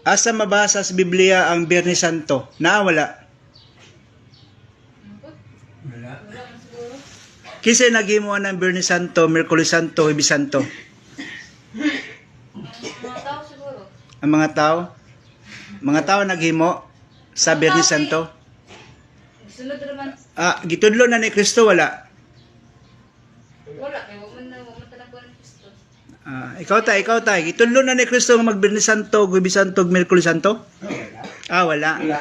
Asa mabasa sa Biblia ang Biyernes Santo? Naa wala? Wala. Wala man siguro. Kinsa naghimo ng Biyernes Santo, Miyerkules Santo, Huwebes Santo? Ang mga tao siguro. Ang mga tao? Mga tao naghimo sa Biyernes Santo? Sunod naman. Ah, gitudlo na ni Kristo, wala? Wala kay wa man na wa man tanang kuan Kristo. Ah, ikaw ta, gitudlo na ni Kristo nga mag Biyernes Santo, Huwebes Santo, Miyerkules Santo? Wala. Ah, wala. Wala.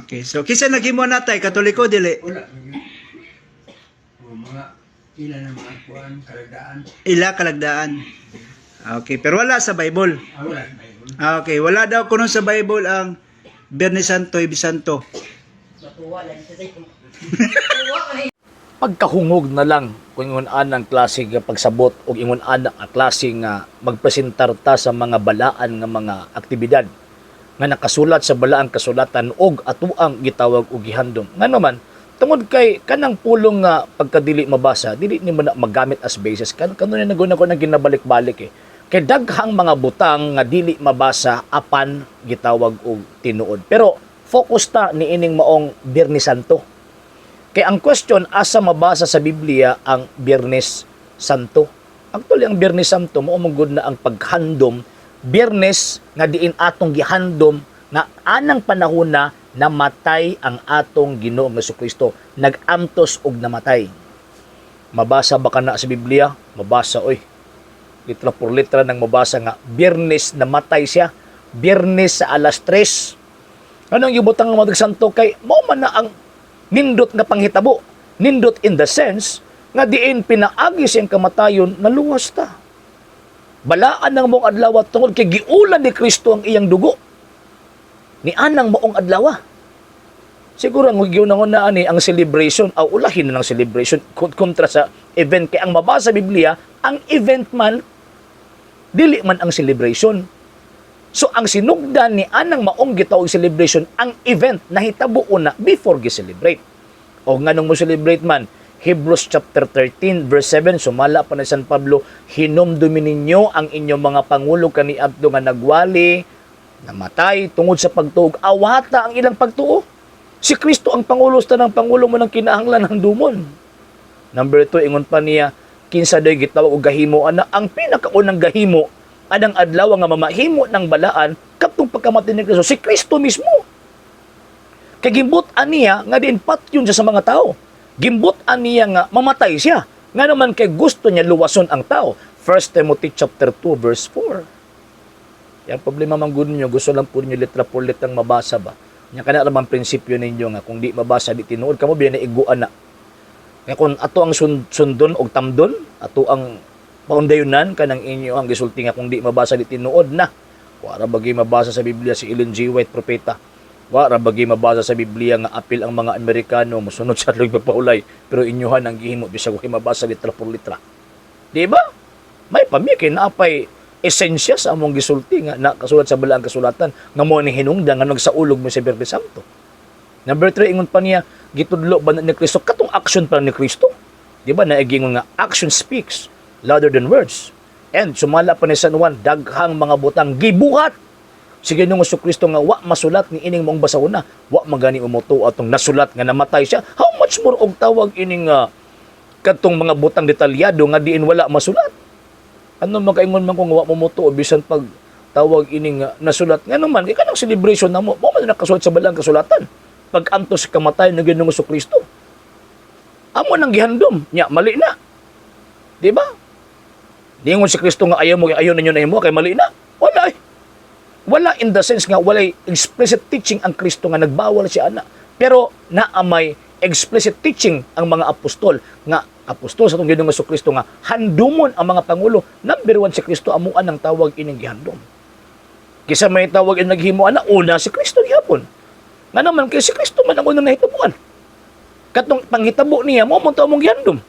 Okay. So kinsa naghimo na tay, Katoliko dili? Wala. O mga ila na mga kuan, kalagdaan. Ila kalagdaan. Okay, pero wala sa Bible. Ah, wala sa Bible. Ah, okay, wala daw kuno sa Bible ang Biyernes Santo, Huwebes Santo. Tuwa man. Pagkahungog na lang kung ingon anang klase nga pagsabot o ingon ana nga klase nga magpresentar ta sa mga balaan nga mga aktibidad nga nakasulat sa balaang kasulatan og atuang gitawag og gihandom. Ngano man, tungod kay kanang pulong nga pagkadili mabasa, dili nimo na magamit as basis. Kan kanunay na ko nang ginabalik-balik eh. Kay daghang mga butang nga dili mabasa apan gitawag og tinuod. Pero focus ta niining maong Biyernes Santo. Kay ang question, asa mabasa sa Biblia ang Biyernes Santo? Actually, ang Biyernes Santo mao man gud na ang paghandom Biyernes nga diin atong gihandom nga anang panahon na namatay ang atong Ginoong Kristo, nagamtos og namatay. Mabasa ba kana sa Biblia? Mabasa oy. Litra por litra nang mabasa nga Biyernes namatay siya. Biyernes sa alas 3. Anong gibutang ang mga santo kay mao man na ang nindot nga panghitabo? Nindot in the sense nga diin pinaagi siyang kamatayon, naluwas ta. Balaan ng maong adlaw tungod kay giulan ni Kristo ang iyang dugo. Ni anang maong adlaw. Siguro ang giunahon na ani ang celebration aw ulahin na ng celebration kontra sa event, kay ang mabasa sa Biblia ang event man, dili man ang celebration. So ang sinugdan ni anang maong gitawag celebration, ang event nahitabo una before gi-celebrate. O nganong mo celebrate man? Hebrews chapter 13 verse 7, sumala pa ni San Pablo, "Hinumdumi ninyo ang inyong mga pangulo kaniadto nga nagwali, namatay tungod sa pagtuo. Awata ang ilang pagtuo." Si Kristo ang pangulo sa tanang pangulo, mo ng kinahanglan ng dumon. Number 2, ingon pa niya, kinsa day gitawag og gahimo ana? Ang pinakaunang gahimo anang adlaw nga mamahimo ng balaan kadtong pagkamatay ni Kristo, si Kristo mismo. Kay gimbut-an niya nga diin patyon siya sa mga tao. Gimbut-an niya nga mamatay siya. Nga naman kay gusto niya luwason ang tao. 1 Timothy chapter 2 verse 4. Yang problema man gud ninyo, gusto lang po ninyo litra por litrang mabasa ba. Nya kana ra man prinsipyo ninyo nga kung di mabasa, di tinuod. Kamo biya naiguan na. Kaya kung ato ang sundon og tamdon, ato ang paundayunan kanang inyo ang gisulti nga kung di mabasa, di tinuod na. Wa ra bagay mabasa sa Biblia si Ellen G. White propeta. Wa ra bagay mabasa sa Biblia nga apil ang mga Amerikano mosunod sa adlong pagpaulay, pero inyuhan ang gihimo bisag wa mabasa litra por litra. Di ba? May pamikay na apay esensya sa among gisulti nga nakasulat sa balaang kasulatan nga mo ni hinungdan nga nagsaulog mo sa Biyernes Santo. Number 3, ingon pa niya, gitudlo ba na ni Kristo? Katong action pa ni Kristo. Di ba naigingon nga action speaks louder than words? And sumala pa ni San Juan, daghang mga butang gibuhat si Ginoong Kristo nga wa masulat ni ining mong basahon na. Wa magani umuto atong nasulat nga namatay siya. How much more og tawag ining katong mga butang detalyado nga diin wala masulat? Ano makaingon man kung wa mo mutuo bisan pag tawag ining nasulat? Nga naman kay kanang celebration namo mo man nakasulat sa balang kasulatan pag antos sa kamatayon ng Ginoong Kristo. Amo nang gihandom nya, mali na. Di ba? Ningon si Kristo nga ayaw mo, ayaw ninyo na himo kay mali na? Wala eh. Wala in the sense nga walay explicit teaching ang Kristo nga nagbawal siya ana. Pero naamay explicit teaching ang mga apostol nga apostol sa atong Ginoong Kristo nga handumon ang mga pangulo. Number 1 si Kristo, amuan ang tawag ining gihandom. Kisa may tawag ang naghimo ana, una si Kristo gihapon. Nga naman kay si Kristo man ang unang nahitabuan. Katong panghitabo niya mo mo among gihandom.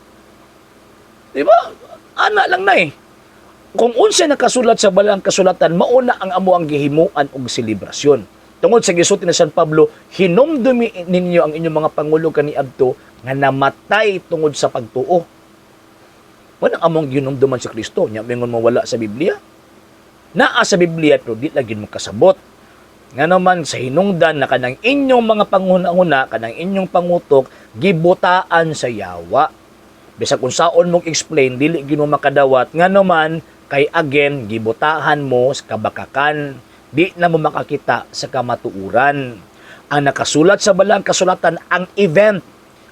Di ba? Ana lang na eh. Kung unsa nakasulat sa balang kasulatan, mauna ang amo ang gihimuan og selebrasyon. Tungod sa gisulti ni San Pablo, "Hinumdumi ninyo ang inyong mga pangulo kaniadto nga namatay tungod sa pagtuo." Wala among ginumduman si Kristo. Nya mingon mo wala sa Biblia. Naa sa Biblia pero di lagi mo kasabot. Nga naman sa hinungdan na kanang inyong mga panghuna-huna, kanang inyong pangutok, gibutaan sa yawa. Bisag kung saon mong explain, dili gyud mo makadawat. Nga naman, kay again, gibutahan mo sa kabakakan. Di na mo makakita sa kamatuuran. Ang nakasulat sa balaang kasulatan, ang event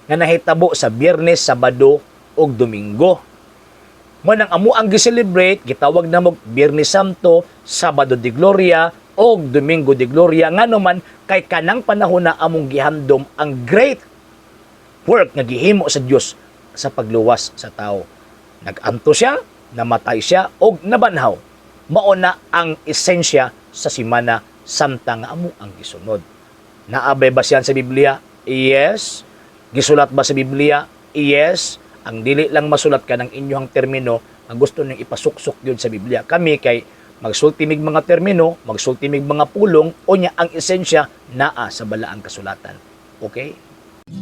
nga nahitabo sa Biyernes, Sabado ug Domingo. Mo nang amo ang gi-celebrate, gitawag na mo Biyernes Santo, Sabado de Gloria ug Domingo de Gloria, ngano man kay kanang panahon na among gihandom ang great work nga gihimo sa Dios sa pagluwas sa tao. Nag-anto siya, namatay siya ug nabanhaw. Mao na ang esensya sa Simana Santa nga amo ang gisunod. Naabay ba siya sa Biblia? Yes. Gisulat ba sa Biblia? Yes. Ang dili lang masulat ka ng inyong termino ang gusto niyong ipasuksok yun sa Biblia. Kami kay magsulti mig mga termino, magsulti mig mga pulong, o niya ang esensya naa sa balaang kasulatan. Okay?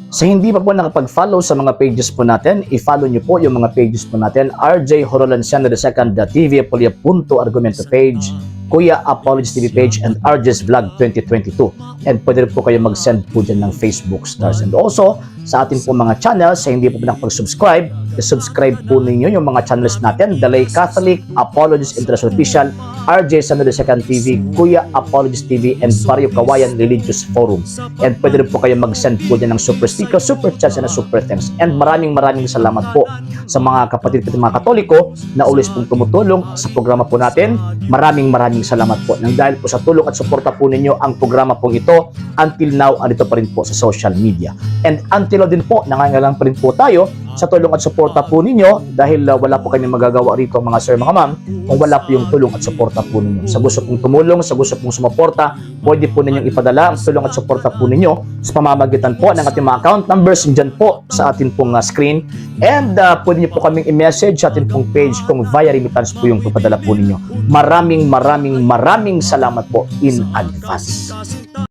Sa hindi pa po nakapag-follow sa mga pages po natin, i-follow niyo po yung mga pages po natin: RJ Horolanciano II, TV Apolia Punto Argumento page, Kuya Apologies TV page, and RJ's Vlog 2022. And pwede rin po kayo mag-send po dyan ng Facebook stars. And also, sa atin po mga channels, sa hindi po nakapag-subscribe, i-subscribe po ninyo yung mga channels natin: Dalay Catholic, Apologies International Official, RJ Sano II TV, Kuya Apologies TV, and Barrio Kawayan Religious Forum. And pwede rin po kayo mag-send po dyan ng super sticker, super chats, and super thanks. And maraming maraming salamat po sa mga kapatid ko, mga Katoliko na always pong tumutulong sa programa po natin. Maraming maraming salamat po. Nang dahil po sa tulong at suporta po ninyo, ang programa pong ito until now andito pa rin po sa social media. And until now din po, nangangailangan pa rin po tayo sa tulong at suporta po ninyo dahil wala po kami magagawa rito, mga sir, mga ma'am, kung wala po yung tulong at suporta po ninyo. Sa gusto pong tumulong, sa gusto pong sumuporta, pwede po ninyong ipadala ang tulong at suporta po ninyo sa pamamagitan po ng ating mga account numbers dyan po sa atin pong screen. And pwede niyo po kaming i-message sa atin pong page kung via remittance po yung papadala po ninyo. Maraming maraming maraming salamat po in advance.